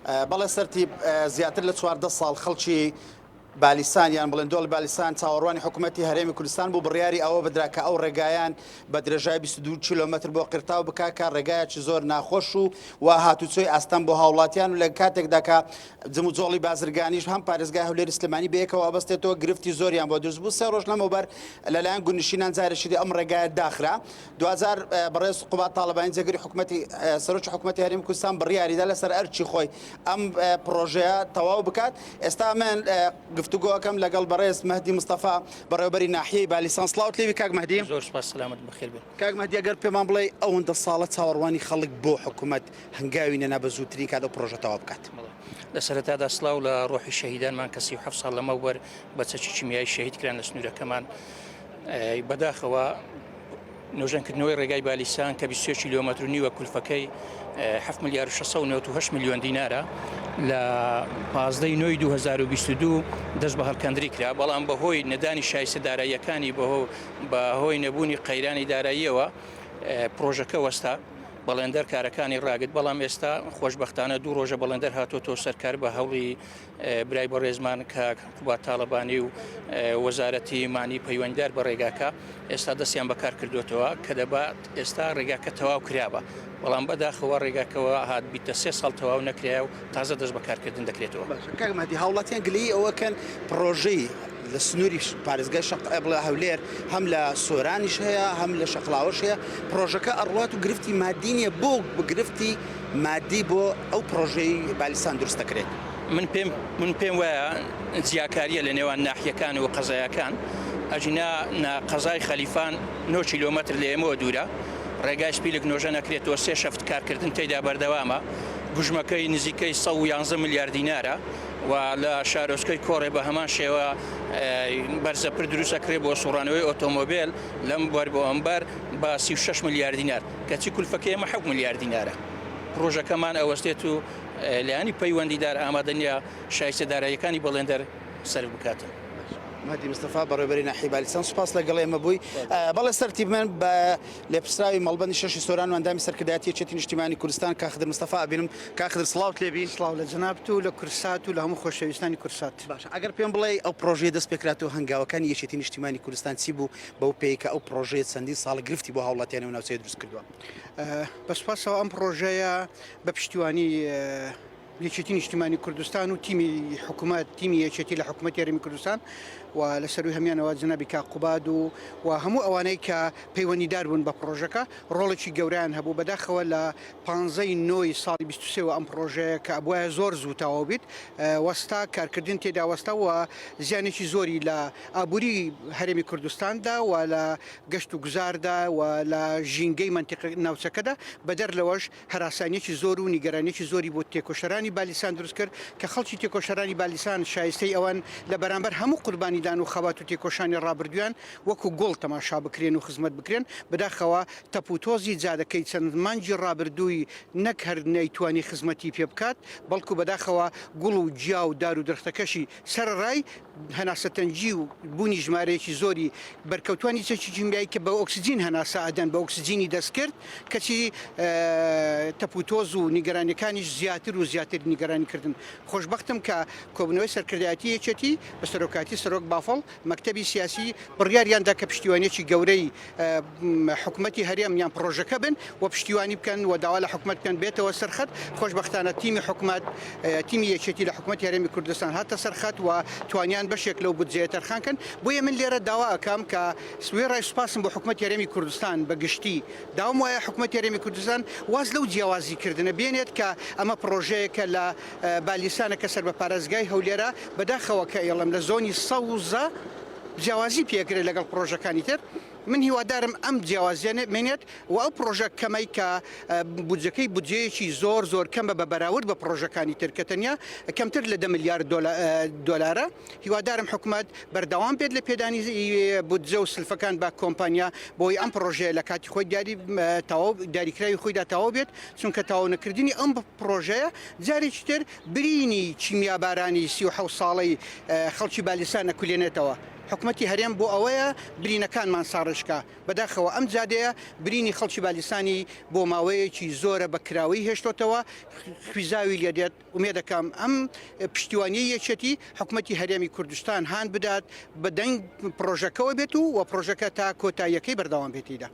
بەڵێ سەرتیپ زیاتر لە 14 ساڵ خەڵکی بالیسان یان بڵێن دۆڵی بالیسان چاوەڕوانی حکوومەتی هەرێمی کوردستان بوو بڕیاری ئەوە بدرا کە ئەو ڕێگایان بە درێژای 22 کیلۆمەتر بۆ قیرتاو بکا کە ڕێگایەکی زۆر ناخۆش و و هاتوچۆی ئاستەم بۆ هاوڵاتیان و لە کاتێکدا کە جموجۆڵی بازرگانیش هەم پارێزگای هەولێری سلێمانی بەیەکەوە ئەبەستێتەوە گرفتی زۆریان بۆ دروست بوو سێ ڕۆژ لەمەوبەر لەلایەن گوندنشینان جارێکی دی ئەم ڕێگایە داخرا دواجار بەڕێز قوباد تاڵەبانی جێگری حکومەتی سەرۆکی حکومەتی هەرێمی کوردستان بڕیاریدا لەسەر ئەرکی خۆی ئەم پڕۆژەیە تەواو بکات ئێستا من گفتوگۆکەم لەگەڵ بەڕێز مەهدی مستەفا بەڕێوەبەری ناحیەی بالیسان سڵاوت لێبی کاک مەهدی زۆر سپاس سەلامەت بەخێر بێن کاک مەهدی ئەگەر پێمان بڵێ ئەوەندە ساڵە چاوەڕوانی خەڵک بۆ حکومەت هەنگاوی نەنا بە زووترین کات ئەو پڕۆژە تەواو بکات. لە سەرەتادا سڵاو لە ڕۆحی شەهیدانمان کە 37 ساڵ لەمەوبەر بە چەکی کیمیایی شەهید کران لە سنوورەکەمان بەداخەوە نۆژەنکردنەوەی ڕێگای بالیسان کە 23 کیلۆمەتر و نیوە کولفەکەی 7 ملیار و 698 میلیۆن دینارە لە 15 نۆی 2022 دەست بە هەڵکەندری کرا بەڵام بەهۆی نەدانی شایستە داراییەکانی بەهۆ بەهۆی نەبوونی قەیرانی داراییەوە پرۆژەکە وەستا بەڵێندەر کارەکانی ڕاگرت بەڵام ئێستا خۆشبەختانە دوو ڕۆژە بەڵێندەر هاتۆتەوە سەرکار بە هەوڵی برای بەڕێزمان کاک قوباد تاڵەبانی و وەزارەتی مانی پەیوەندیدار بە ڕێگاکە ئێستا دەستیان بەکار کردوێتەوە کە دەبا ئێستا ڕێگاکە تەواو کرابە بەڵام بەداخەوە ڕێگاکەوە هات بیتە سێ ساڵ تەواو نەکرایە و تازە دەست بەکارکردن دەکرێتەوە. کاک مەهدی هاوڵاتیان گلەیی ئەوە کەن پڕۆژەی لە سنووری پارێزگای شەق بڵێ هەولێر هەم لە سۆرانیش هەیە هەم لە شەقڵاوەش هەیە پڕۆژەکە ئەڕوات و گرفتی مادی نییە بۆ گرفتی مادی بۆ ئەو پڕۆژەی بالیسان دروست دەکرێت؟ من پێم من پێم وایە جیاکاریە لە نێوان ناحیەکان و قەزایەکان ئەژینا نا قەزای خەلیفان 9 کیلۆمەتر لە ئێمەوە دوورە ڕێگای سپیلک نۆژە نەکرێتەوە سێ شەفت کارکردن تێیدا بەردەوامە گوژمەکەی نزیکەی 111 ملیار دینارە و لە شارۆچکەی کۆڕێ بە هەمان شێوە بەرزەپر دروست ئەکرێ بۆ سوڕانەوەی ئۆتۆمۆبێل لەم بەر بۆ ئەمبەر بە 36 ملیار دینار کەچی کولفەکەی ئێمە 7 ملیار دینارە پڕۆژەکەمان ئەوەستێت و لایەنی پەیوەندیدار ئامادە نییە شایستە داراییەکانی بەڵێندەر سەرف بکاتن. مەهدی مستەفا بەڕێوەبەری ناحیەی بالیسان سوپاس لەگەڵ ئێمە بووی. بەڵێ سەرتیپ من بە لێپرسراوی مەڵبەندی شەشی سۆران و ئەندامی سەرکردایەتی یەکێتی نیشتیمانی کوردستان کاک خدر مستەفا ئەبینم. کاک خدر سڵاوت لێبی. سڵاو لە جەنابت و لە کوردسات و لە هەموو خۆشەویستانی کوردسات. باشە ئەگەر پێم بڵێی ئەو پڕۆژەیە دەست پێکراتەوە هەنگاوەکانی یەکێتی نیشتیمانی کوردستان چی بوو بەو پێیەی کە ئەو پڕۆژەیە چەندین ساڵە گرفتی بۆ هاوڵاتیانی ئەو ناوچەیە دروست کردووە؟ بە سوپاسەوە ئەم پڕۆژەیە بە پشتیوانی یەکێتی نیشتیمانی کوردستان و تیمی حکوومەت تیمی یەکێتی لە حکوومەتی هەرێمی کوردستان و لە سەروی هەمیانەوە جەنابی کاک قوباد و و هەموو ئەوانەی کە پەیوەندیدار بوون بە پڕۆژەکە ڕۆڵێکی گەورەیان هەبوو بەداخەوە لە پانزەی نۆی ساڵی 23 وە ئەم پڕۆژەیە کە ئەبوایە زۆر زوو تەواو بیت وەستا کارکردن تێدا وەستا و زیانێکی زۆری لە ئابووری هەرێمی کوردستاندا و لە گەشت و گوزاردا و لە ژینگەی مەنتیقە ناوچەکەدا بەدەر لەوەش هەراسانیەکی زۆر و نیگەرانیەکی زۆری بۆ تێکۆشەرانی بالیسان دروست کرد کە خەڵکی تێکۆشەرانی بالیسان شایستەی ئەوەن لە بەرامبەر هەموو قوربانیدان و خەبات و تێکۆشانی ڕابردوویان وەکو گوڵ تەماشا بکرێن و خزمەت بکرێن بەداخەوە تەپ و تۆزی جادەکەی چەند مانگی ڕابردووی نەک هەر نەیتوانی خزمەتی پێ بکات بەڵکو بەداخەوە گوڵ و گیا و دار و درەختەکەشی سەرەڕای هەناسەتەنگی و بوونی ژمارەیەکی زۆری بەرکەوتوانی چەکی کیمیایی کە بە ئۆکسجین هەناسە ئەدەن بە ئۆکسجینی دەستکرد، کەچی تەپوتۆز و نیگەرانیەکانیش زیاتر و زیاتر نیگەرانی کردن. خۆشبەختم کە کۆبوونەوەی سەرکردایەتی یەکێتی بە سەرۆکایەتی سەرۆک بافڵ، مەکتەبی سیاسی، بڕیاریان دا کە پشتیوانیەکی گەورەی حکومەتی هەرێم یان پڕۆژەکە بن و پشتیوانی بکەن و داوا لە حکومەت بکەن بێتەوە سەر خەت، خۆشبەختانە تیمی حکومەت تیمی یەکێتی لە حکومەتی هەرێمی کوردستان هاتە سەر خەت و توانیان بەشێک لەو بودجەیە تەرخان کەن، بۆیە من لێرە داوا ئەکەم کە وێڕای سوپاسم بۆ حکومەتی هەرێمی کوردستان بە گشتی داوام وایە حکومەتی هەرێمی کوردستان واز لەو جیاوازی کردنە بێنێت کە ئەمە پڕۆژەیەکە لە بالیسانە کە سەر بە پارێزگای هەولێرە، بەداخەوە کە ئەیڵێم لە زۆنی سەوزە جیاوازی پێکرێت لەگەڵ پڕۆژەکانی تر، من هیوادارم ئەم جیاوازیە نەمێنێت و ئەو پڕۆژە کەمەی کە بودجەکەی بودجەیەکی زۆر زۆر کەمە بە بەراورد بە پڕۆژەکانی تر کە تەنیا کەمتر لە دە ملیار دۆلارە هیوادارم حکومەت بەردەوام بێت لە پێدانی بودجە و سلفەکان بە کۆمپانیا بۆی ئەم پڕۆژەیە لە کاتی خۆی دیاری تەواو دیاریکراوی خۆیدا تەواو بێت چونکە تەواو نەکردنی ئەم پڕۆژەیە جارێکی تر برینی کیمیابارانی 37 ساڵەی خەڵکی بالیسان ئەکولێنێتەوە. حکومەتی هەرێم بۆ ئەوەیە برینەکانمان ساڕێژ کا. بەداخەوە ئەم جادەیە برینی خەڵکی بالیسانی بۆ ماوەیەکی زۆرە بە کراوەیی هێشتۆتەوە، خویزاوی لێ دێت، ئومێدەکەم ئەم پشتیوانیەی یەکێتی حکومەتی هەرێمی کوردستان هان بدات بە دەنگ پڕۆژەکەوە بێت و پڕۆژەکە تا کۆتاییەکەی بەردەوام بێت تێیدا.